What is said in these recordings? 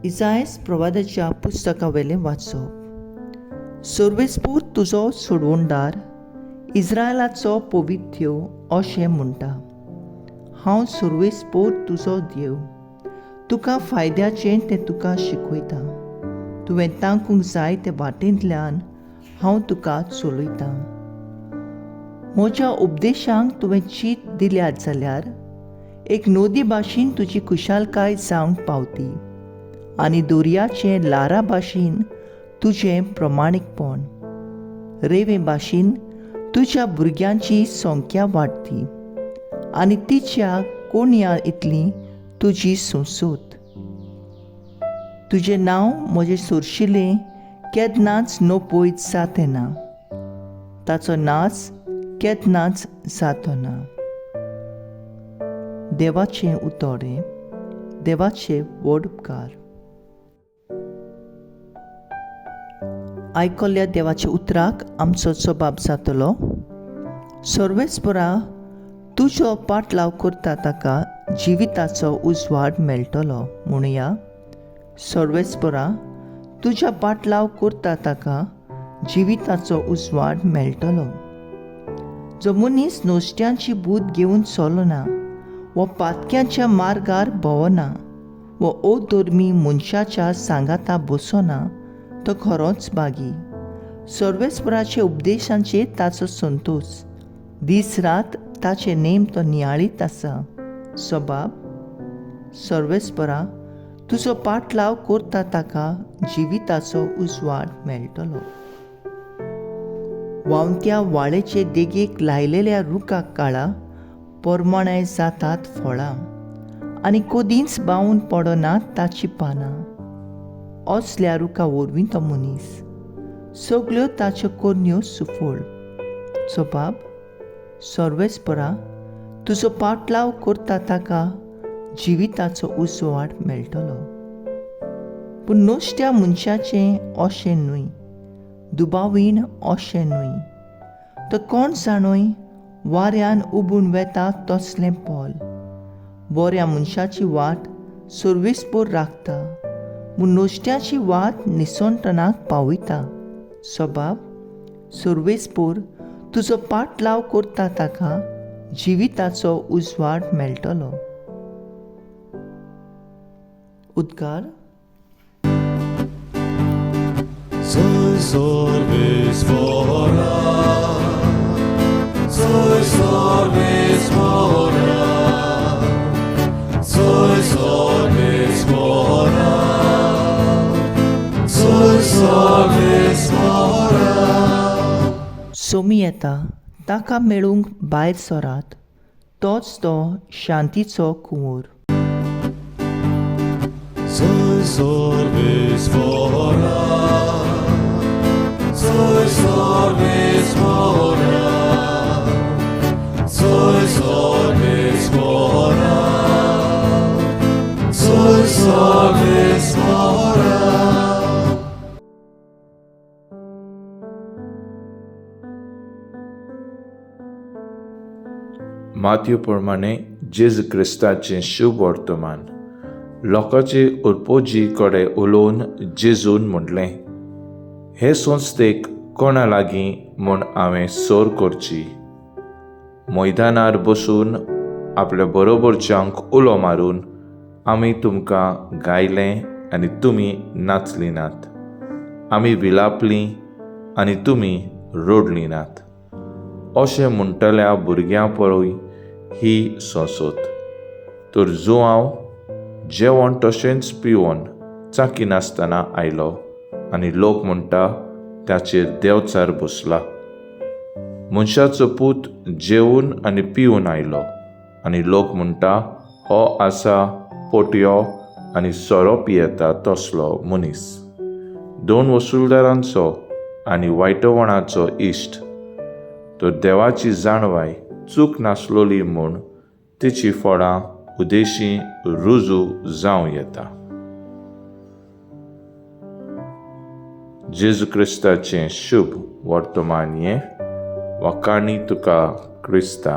इजायस प्रवादाच्या पुस्तकावेलें वाचप. सर्वेस्पूर तुजो सोडवणदार, इस्रायलाचो पवित्र अशें म्हणटा, हांव सर्वेस्पूर तुजो देव, तुका फायद्याचें तें तुका शिकयता, तुवें तांकूंक जाय ते वाटेंतल्यान हांव तुका चलयतां. म्हज्या उपदेशांक तुवें चीत दिल्यात जाल्यार एक नदी भाशेन तुजी खुशालकाय जावंक पावती आनी दर्याचें ल्हारां भाशेन तुजें प्रमाणीकपण. रेंवे भाशेन तुज्या भुरग्यांची संख्या वाडटी आनी तिच्या कोणया इतली तुजी संसोत. तुजें नांव म्हजें सोरशिलें केन्नाच नपयत जातें ना, ताचो नाच केन्नाच जातो ना. देवाचें उतोरें, देवाचे व्हड उपकार. आयकल्ल्या देवाच्या उतराक आमचो जबाब जातलो. सर्वेस्परा तुजो पाटलाव करता ताका जिविताचो उजवाड मेळटलो. म्हणुया, सर्वेस्परा तुज्या पाटलाव करता ताका जिविताचो उजवाड मेळटलो. जो मनीस नुस्त्यांची बूद घेवन चलना वो पातक्यांच्या मार्गार भोंवना वो अधर्मी मनशाच्या सांगाता बसना तो खरोच भागी. सर्वेस्पराच्या उपदेशांचेर ताचो संतोश, दीस रात ताचे नेम तो नियाळीत आसा. सबाब, सर्वेस्परा तुजो पाटलाव करता ताका जिविताचो उजवाड मेळटलो. व्हांवत्या वाळेचे देगेक लायलेल्या रुखाक काळा परमाणे जातात फळां आनी कदींच बावून पडनात ताची पानां. असल्या रुखा वरवीं तो मनीस सगल्यो ताच्यो करण्यो सुफळ. सबाब, सर्वेस्परा तुजो पाटलाव करता ताका जिविताचो उजवाड मेळटलो. पूण नुस्त्या मनशाचें अशें न्हय, दुबावीण अशें न्हय, तो कोण जाणूय वाऱ्यान उबून वेता तसलें पोल. बऱ्या मनशाची वाट सर्वेस्पोर राखता, पूण नुस्त्याची वाट निसणटणाक पावयता. सबाब, सर्वेस्पोर तुजो पाटलाव करता ताका जिविताचो उजवाड मेळटलो. उद्गार. सोमी येता ताका मेळूंक भायर सरात, तोच तो शांतीचो कुंवर. माथ्यू प्रमाणे जेजू क्रिस्ताचें शुभ वर्तमान. लोकांचे उरपोजी कडेन उलोवन जेजून म्हणलें, हे संस्थेक कोणा लागीं म्हूण हांवें सोर करची? मैदानार बसून आपल्या बरोबरच्यांक उलो मारून आमी तुमकां गायलें आनी तुमी नाचलीं नात, आमी विलापलीं आनी तुमी रडलीं नात, अशें म्हणटल्या भुरग्यां पळय ही संसद. तर जुआंव जेवण तशेंच पिवन चाकिनासतना आयलो आनी लोक म्हणटा ताचेर देवचार बसला. मनशाचो पूत जेवन आनी पिवन आयलो आनी लोक म्हणटा हो आसा पोटयो आनी सोरो पियेता तसलो मनीस, दोन वसुलदारांचो आनी वायटवणाचो इश्ट. तर देवाची जाणवाय चूक नासलोली म्हूण तिची फळां उदेशी रुजू जावं येता. जेजू क्रिस्ताचें शुभ वर्तमान हें. वाखाणी तुका क्रिस्ता.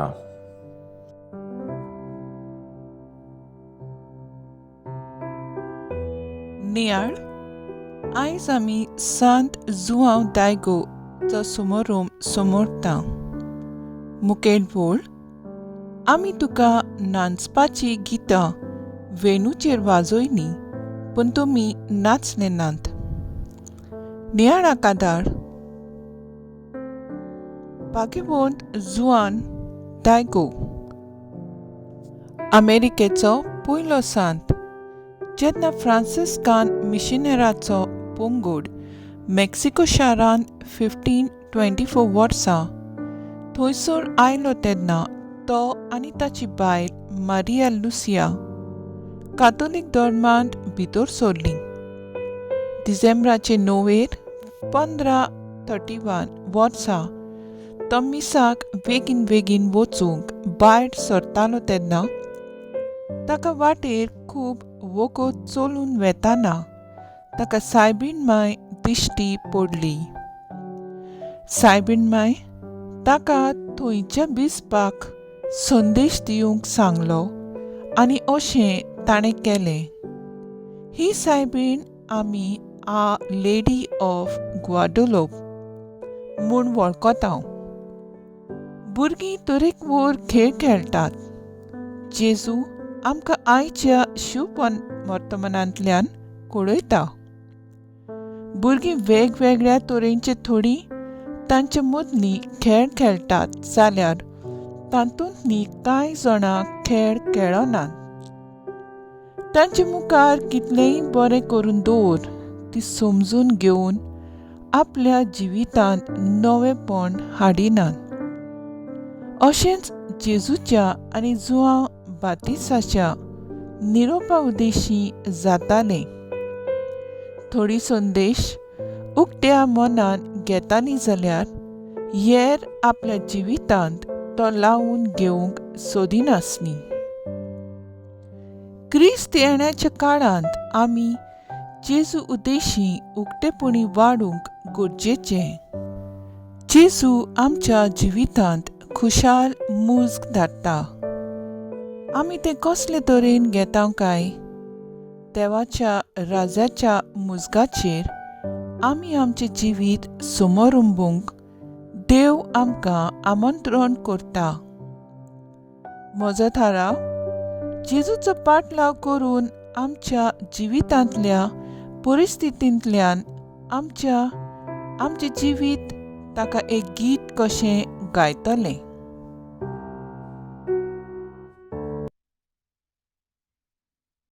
नियाळ आयज आमी सांत जुआंव दायगोचो सुमोरूम समोरता. मुखेल वोळ आमी तुका नाचपाची गितां वेणूचेर वाजयलीं पूण तुमी नाचले नात. नियाळा कादार भाग्यवंत जुआन दायगो अमेरिकेचो पयलो सांत. जेन्ना फ्रांसिस्कान मिशनराचो पंगड मेक्सिको शारांत 1524 वर्सां थंयसर आयलो तेन्ना तो आनी ताची बायल मारिया लुसिया कातोलीक धर्मांत भितर सरलीं. डिसेंबराचे 9 1531 वर्सा तो मिसाक बेगीन बेगीन वचूंक भायर सरतालो तेन्ना ताका वाटेर खूब वोगोत चलून वेताना ताका सायबीण माय दिश्टी पडली. सायबीण माय ताका थंयच्या बिस्पाक संदेश दिवंक सांगलो आनी अशें ताणें केलें. ही सायबीण आमी आ लेडी ऑफ ग्वाडोलोप म्हूण वळखता. भुरगीं तरेकवार खेळ खेळटात. जेजू आमकां आयच्या शुभ वर्तमानांतल्यान कळयता. भुरगीं वेगवेगळ्या तरेंचे थोडीं तांचे मदलीं खेळ खेळटात जाल्यार तातूंतलीं कांय जाणां खेळ खेळनात. तांचे मुखार कितलेंय बरें करून दवर ती समजून घेवन आपल्या जिवितांत नवेंपण हाडिनात. अशेंच जेजूच्या आनी जुआंव बातिसाच्या निरोपा उद्देशी जातालें. थोडी संदेश उक्त्या मनान घेताली जाल्यार हेर आपल्या जिवितांत तो लावन घेवंक सोदिनासली. क्रिस्त येण्याच्या काळांत आमी जेजू उद्देशी उक्तेपणी वाडूंक गरजेचें. जेजू आमच्या जिवितांत खुशाल मुज्ग धाडटा. आमी तें कसले तरेन घेता काय? देवाच्या राजाच्या मुजगाचेर आमी आमचें जिवीत समोरुंबूंक देव आमकां आमंत्रण करता. म्हजो थाराव जेजूचो पाटलाव करून आमच्या जिवितांतल्या परिस्थितींतल्यान आमचें जिवीत ताका एक गीत कशें गायतलें.